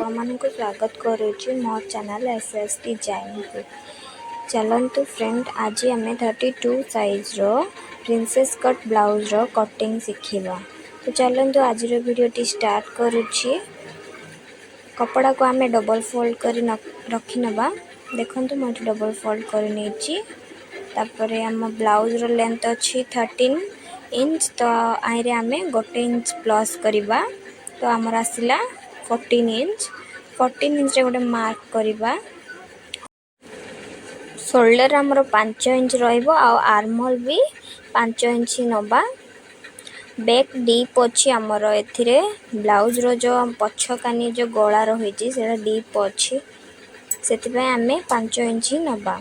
ଆପଣମାନଙ୍କୁ ସ୍ୱାଗତ କରୁଛି ମୋ ଚ୍ୟାନେଲ୍ ଏସ୍ ଏସ୍ ଡିଜାଇନ୍କୁ। ଚାଲନ୍ତୁ ଫ୍ରେଣ୍ଡ, ଆଜି ଆମେ 32 ସାଇଜ୍ର ପ୍ରିନ୍ସେସ୍ କଟ୍ ବ୍ଲାଉଜ୍ର କଟିଂ ଶିଖିବା। ତ ଚାଲନ୍ତୁ ଆଜିର ଭିଡ଼ିଓଟି ଷ୍ଟାର୍ଟ କରୁଛି। କପଡ଼ାକୁ ଆମେ ଡବଲ୍ ଫୋଲ୍ଡ କରି ରଖିନେବା। ଦେଖନ୍ତୁ, ମୁଁ ଏଠି ଡବଲ୍ ଫୋଲ୍ଡ କରିନେଇଛି। ତାପରେ ଆମ ବ୍ଲାଉଜ୍ର ଲେନ୍ଥ ଅଛି 13 ଇଞ୍ଚ, ତ ଆଇରେ ଆମେ 1 ଇଞ୍ଚ ପ୍ଲସ୍ କରିବା, ତ ଆମର ଆସିଲା 14 ଇଞ୍ଚ। 14 ଇଞ୍ଚରେ ଗୋଟେ ମାର୍କ କରିବା। ସୋଲ୍ଡର ଆମର 5 ଇଞ୍ଚ ରହିବ ଆଉ ଆର୍ମହୋଲ୍ ବି 5 ଇଞ୍ଚ ନେବା। ବ୍ୟାକ୍ ଡିପ୍ ଅଛି ଆମର ଏଥିରେ, ବ୍ଲାଉଜ୍ର ଯେଉଁ ପଛ କାନି ଯେଉଁ ଗଳା ରହିଛି ସେଇଟା ଡିପ୍ ଅଛି, ସେଥିପାଇଁ ଆମେ 5 ଇଞ୍ଚ ହିଁ ନେବା।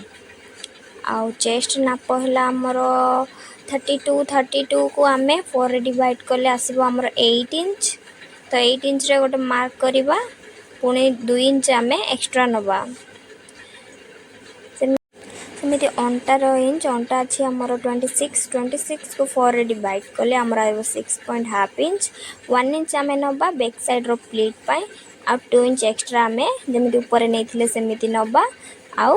ଆଉ ଚେଷ୍ଟ ନାପ ହେଲା ଆମର 32। 32କୁ ଆମେ 4ରେ ଡିଭାଇଡ଼ କଲେ ଆସିବ ଆମର 8 ଇଞ୍ଚ। ତ 8 ଇଞ୍ଚରେ ଗୋଟେ ମାର୍କ କରିବା, ପୁଣି 2 ଇଞ୍ଚ ଆମେ ଏକ୍ସଟ୍ରା ନେବା। ସେମିତି ଅଣ୍ଟାର ଇଞ୍ଚ, ଅଣ୍ଟା ଅଛି ଆମର 26। 26କୁ 4ରେ ଡିଭାଇଡ଼ କଲେ ଆମର ଆସିବ 6.5 ଇଞ୍ଚ। 1 ଇଞ୍ଚ ଆମେ ନେବା ବ୍ୟାକ୍ ସାଇଡ଼୍ର ପ୍ଲିଟ୍ ପାଇଁ, ଆଉ 2 ଇଞ୍ଚ ଏକ୍ସଟ୍ରା ଆମେ ଯେମିତି ଉପରେ ନେଇଥିଲେ ସେମିତି ନେବା, ଆଉ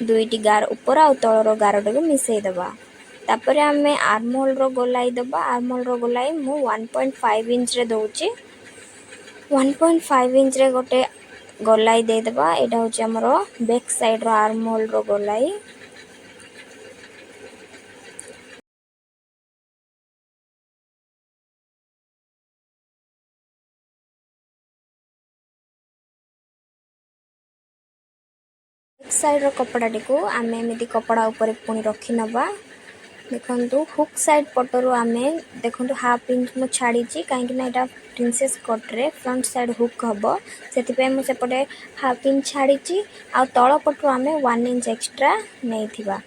ଦୁଇଟି ଗାର ଉପର ଆଉ ତଳର ଗାରଟାକୁ ମିଶାଇ ଦେବା। ତାପରେ ଆମେ ଆର୍ମହୋଲ୍ର ଗୋଲାଇ ଦେବା। ଆର୍ମହୋଲ୍ର ଗୋଲାଇ ମୁଁ 1.5 ଇଞ୍ଚରେ ଦେଉଛି। 1.5 ଇଞ୍ଚରେ ଗୋଟେ ଗୋଲାଇ ଦେଇଦେବା। ଏଇଟା ହେଉଛି ଆମର ବ୍ୟାକ୍ ସାଇଡ଼୍ର ଆର୍ମହୋଲ୍ର ଗୋଲାଇ। ବ୍ୟାକ୍ ସାଇଡ଼୍ର କପଡ଼ାଟିକୁ ଆମେ ଏମିତି କପଡ଼ା ଉପରେ ପୁଣି ରଖିନେବା। ଦେଖନ୍ତୁ, ହୁକ୍ ସାଇଡ଼୍ ପଟରୁ ଆମେ ଦେଖନ୍ତୁ ହାଫ୍ ଇଞ୍ଚ ମୁଁ ଛାଡ଼ିଛି, କାହିଁକିନା ଏଇଟା ପ୍ରିନ୍ସେସ୍ କଟ୍ରେ ଫ୍ରଣ୍ଟ ସାଇଡ଼୍ ହୁକ୍ ହେବ, ସେଥିପାଇଁ ମୁଁ ସେପଟେ ହାଫ୍ ଇଞ୍ଚ ଛାଡ଼ିଛି। ଆଉ ତଳ ପଟରୁ ଆମେ 1 ଇଞ୍ଚ ଏକ୍ସଟ୍ରା ନେଇଥିବା।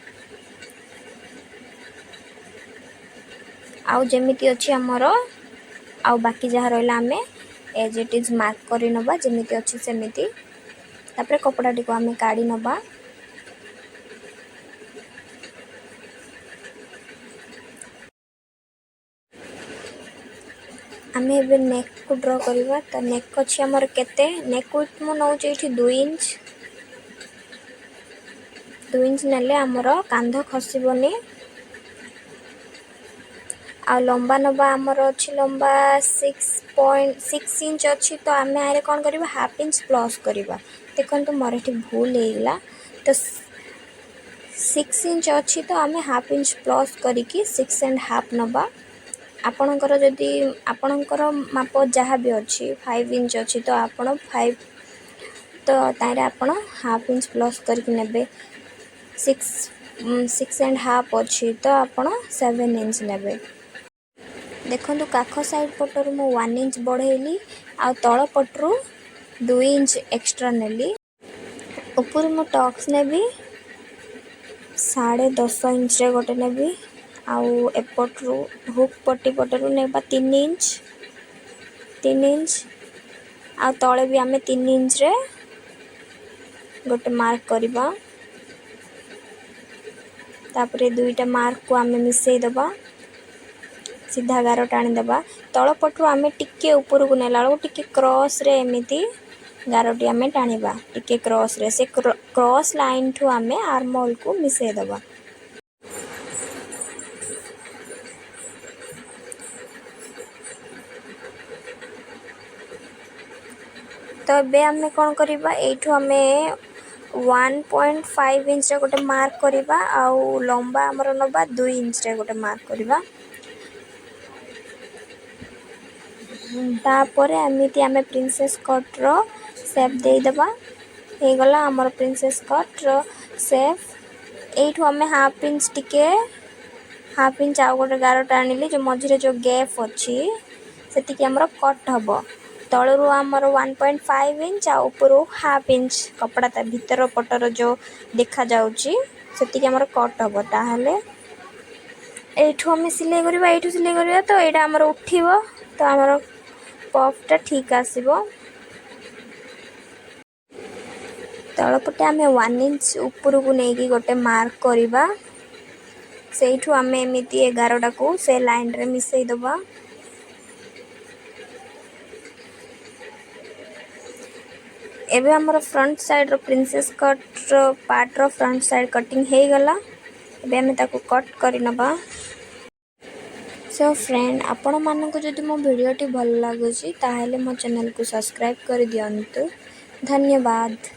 ଆଉ ଯେମିତି ଅଛି ଆମର, ଆଉ ବାକି ଯାହା ରହିଲା ଆମେ ଏଜ୍ it is mark କରିନେବା ଯେମିତି ଅଛି ସେମିତି। ତାପରେ କପଡ଼ାଟିକୁ ଆମେ କାଢ଼ି ନେବା। ଆମେ ଏବେ ନେକ୍କୁ ଡ୍ର କରିବା। ତ ନେକ୍ ଅଛି ଆମର କେତେ? ନେକ୍ ୱିଡ୍ଥ ମୁଁ ନେଉଛି ଏଇଠି 2 ଇଞ୍ଚ। 2 ଇଞ୍ଚ ନେଲେ ଆମର କାନ୍ଧ ଖସିବନି। ଆଉ ଲମ୍ବା ନେବା, ଆମର ଅଛି ଲମ୍ବା 6.6 ଇଞ୍ଚ ଅଛି, ତ ଆମେ ଆରେ କ'ଣ କରିବା? ହାଫ୍ ଇଞ୍ଚ ପ୍ଲସ୍ କରିବା। ଦେଖନ୍ତୁ, ମୋର ଏଠି ଭୁଲ ହେଇଗଲା। ତ 6 ଇଞ୍ଚ ଅଛି, ତ ଆମେ ହାଫ୍ ଇଞ୍ଚ ପ୍ଲସ୍ କରିକି 6.5 ନେବା। ଆପଣଙ୍କର ଯଦି ଆପଣଙ୍କର ମାପ ଯାହା ବି ଅଛି, 5 ଇଞ୍ଚ ଅଛି ତ ଆପଣ 5, ତ ତାହିଁରେ ଆପଣ ହାଫ୍ ଇଞ୍ଚ ପ୍ଲସ୍ କରିକି ନେବେ। 6.5 ଅଛି ତ ଆପଣ 7 ଇଞ୍ଚ ନେବେ। ଦେଖନ୍ତୁ, କାଖ ସାଇଡ଼୍ ପଟରୁ ମୁଁ 1 ଇଞ୍ଚ ବଢ଼େଇଲି ଆଉ ତଳ ପଟରୁ 2 ଇଞ୍ଚ ଏକ୍ସଟ୍ରା ନେଲି। ଉପରୁ ମୁଁ ଟକ୍ସ ନେବି, 10.5 ଇଞ୍ଚରେ ଗୋଟେ ନେବି। ଆଉ ଏପଟରୁ ହୁକ୍ ପଟି ପଟରୁ ନେବା 3 ଇଞ୍ଚ, 3 ଇଞ୍ଚ। ଆଉ ତଳେ ବି ଆମେ 3 ଇଞ୍ଚରେ ଗୋଟେ ମାର୍କ କରିବା। ତାପରେ ଦୁଇଟା ମାର୍କକୁ ଆମେ ମିଶାଇ ଦେବା, ସିଧା ଗାର ଟାଣିଦେବା। ତଳ ପଟରୁ ଆମେ ଟିକେ ଉପରକୁ ନେଲା ବେଳକୁ ଟିକେ କ୍ରସ୍ରେ ଏମିତି ଗାରଟି ଆମେ ଟାଣିବା, ଟିକେ କ୍ରସ୍ରେ। ସେ କ୍ରସ୍ ଲାଇନ୍ଠୁ ଆମେ ଆର୍ମହୋଲ୍କୁ ମିଶାଇ ଦେବା। ତ ଏବେ ଆମେ କ'ଣ କରିବା? ଏଇଠୁ ଆମେ 1.5 ଇଞ୍ଚରେ ଗୋଟେ ମାର୍କ କରିବା, ଆଉ ଲମ୍ବା ଆମର ନେବା 2 ଇଞ୍ଚରେ ଗୋଟେ ମାର୍କ କରିବା। ତାପରେ ଏମିତି ଆମେ ପ୍ରିନ୍ସେସ୍ କଟ୍ର ସେପ୍ ଦେଇଦେବା। ହେଇଗଲା ଆମର ପ୍ରିନ୍ସେସ୍ କଟ୍ର ସେପ୍। ଏଇଠୁ ଆମେ ହାଫ୍ ଇଞ୍ଚ ଟିକେ, ହାଫ୍ ଇଞ୍ଚ ଆଉ ଗୋଟେ ଗାର ଟାଣିଲି, ଯେଉଁ ମଝିରେ ଯେଉଁ ଗ୍ୟାପ୍ ଅଛି ସେତିକି ଆମର କଟ୍ ହେବ। ତଳରୁ ଆମର 1.5 ଇଞ୍ଚ ଆଉ ଉପରୁ ହାଫ୍ ଇଞ୍ଚ କପଡ଼ା ତା ଭିତର ପଟର ଯେଉଁ ଦେଖାଯାଉଛି ସେତିକି ଆମର କଟ୍ ହେବ। ତାହେଲେ ଏଇଠୁ ଆମେ ସିଲେଇ କରିବା, ଏଇଠୁ ସିଲେଇ କରିବା, ତ ଏଇଟା ଆମର ଉଠିବ, ତ ଆମର ପଫ୍ଟା ଠିକ୍ ଆସିବ। ତଳପଟେ ଆମେ 1 ଇଞ୍ଚ ଉପରକୁ ନେଇକି ଗୋଟେ ମାର୍କ କରିବା। ସେଇଠୁ ଆମେ ଏମିତି 11ଟାକୁ ସେ ଲାଇନ୍ରେ ମିଶାଇ ଦେବା। ଏବେ ଆମର ଫ୍ରଣ୍ଟ ସାଇଡ଼୍ର ପ୍ରିନ୍ସେସ୍ କଟ୍ର ପାର୍ଟର ଫ୍ରଣ୍ଟ ସାଇଡ଼୍ କଟିଂ ହେଇଗଲା। ଏବେ ଆମେ ତାକୁ କଟ୍ କରିନେବା। ସୋ ଫ୍ରେଣ୍ଡ, ଆପଣମାନଙ୍କୁ ଯଦି ମୋ ଭିଡ଼ିଓଟି ଭଲ ଲାଗୁଛି, ତାହେଲେ ମୋ ଚ୍ୟାନେଲକୁ ସବସ୍କ୍ରାଇବ୍ କରିଦିଅନ୍ତୁ। ଧନ୍ୟବାଦ।